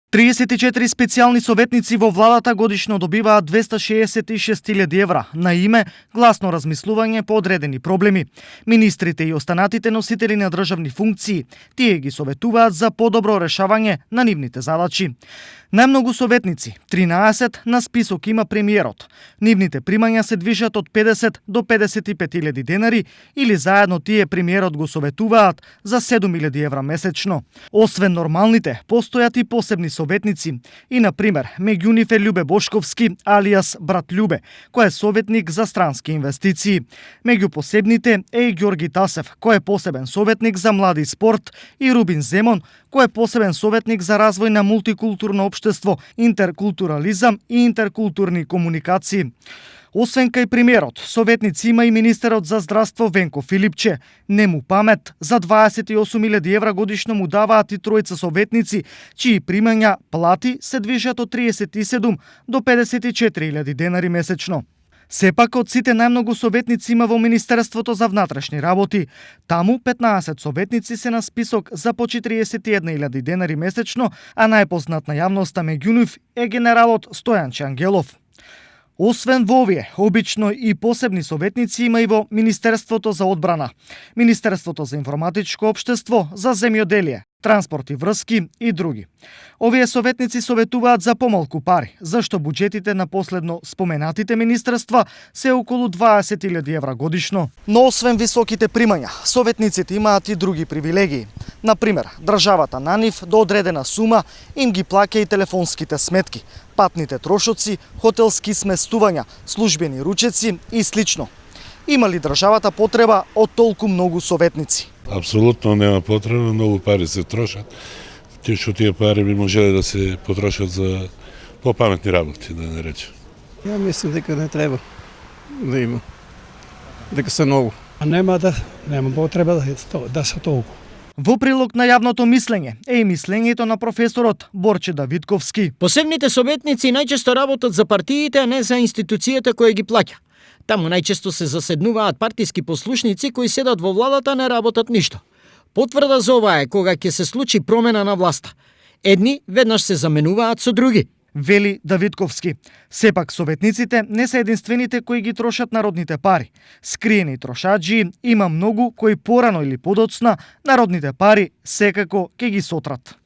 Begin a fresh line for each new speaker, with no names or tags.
34 специјални советници во владата годишно добиваат 266.000 евра на име гласно размислување по одредени проблеми. Министрите и останатите носители на државни функции, тие ги советуваат за подобро решавање на нивните задачи. Најмногу советници, 13 на список има премиерот. Нивните примања се движат од 50 до 55.000 денари или заедно тие премиерот го советуваат за 7.000 евра месечно. Освен нормалните, постојат и посебни советници. И, например, меѓу нив е Љубе Бошковски, алијас брат Љубе, кој е советник за странски инвестиции. Меѓу посебните е и Ѓорги Тасев, кој е посебен советник за млади спорт, и Рубин Земон, кој е посебен советник за развој на мултикултурно општество, интеркултурализам и интеркултурни комуникации. Освен кај премиерот, советници има и министерот за здравство Венко Филипче. Не му памет, за 28.000 евра годишно му даваат и тројца советници, чии примања плати се движат од 37 до 54.000 денари месечно. Сепак, од сите најмногу советници има во Министерството за внатрешни работи. Таму 15 советници се на список за по 41.000 денари месечно, а најпознат на јавноста меѓу нив е генералот Стојанче Ангелов. Освен во овие, обично и посебни советници има и во Министерството за одбрана, Министерството за информатичко општество, за земјоделие, транспорт и врски и други. Овие советници советуваат за помалку пари, зашто буџетите на последно споменатите министерства се околу 20.000 евра годишно. Но освен високите примања, советниците имаат и други привилегии. Например, државата на нив до одредена сума им ги плаќа и телефонските сметки, патните трошоци, хотелски сместувања, службени ручеци и слично. Има ли државата потреба од толку многу советници?
Апсолутно нема потреба, многу пари се трошат. Тие пари би можеле да се потрошат за попаметни работи, да не речем.
Ја мислам дека не треба да има. Дека се многу.
Нема потреба да се толку.
Во прилог на јавното мислење е и мислењето на професорот Борче Давидковски.
Посебните советници најчесто работат за партиите, а не за институцијата која ги плаќа. Таму најчесто се заседнуваат партиски послушници кои седат во владата, не работат ништо. Потврда за ова е кога ќе се случи промена на власта. Едни веднаш се заменуваат со други,
вели Давидковски. Сепак советниците не се единствените кои ги трошат народните пари. Скриени трошаджи има многу кои порано или подоцна народните пари секако ќе ги сотрат.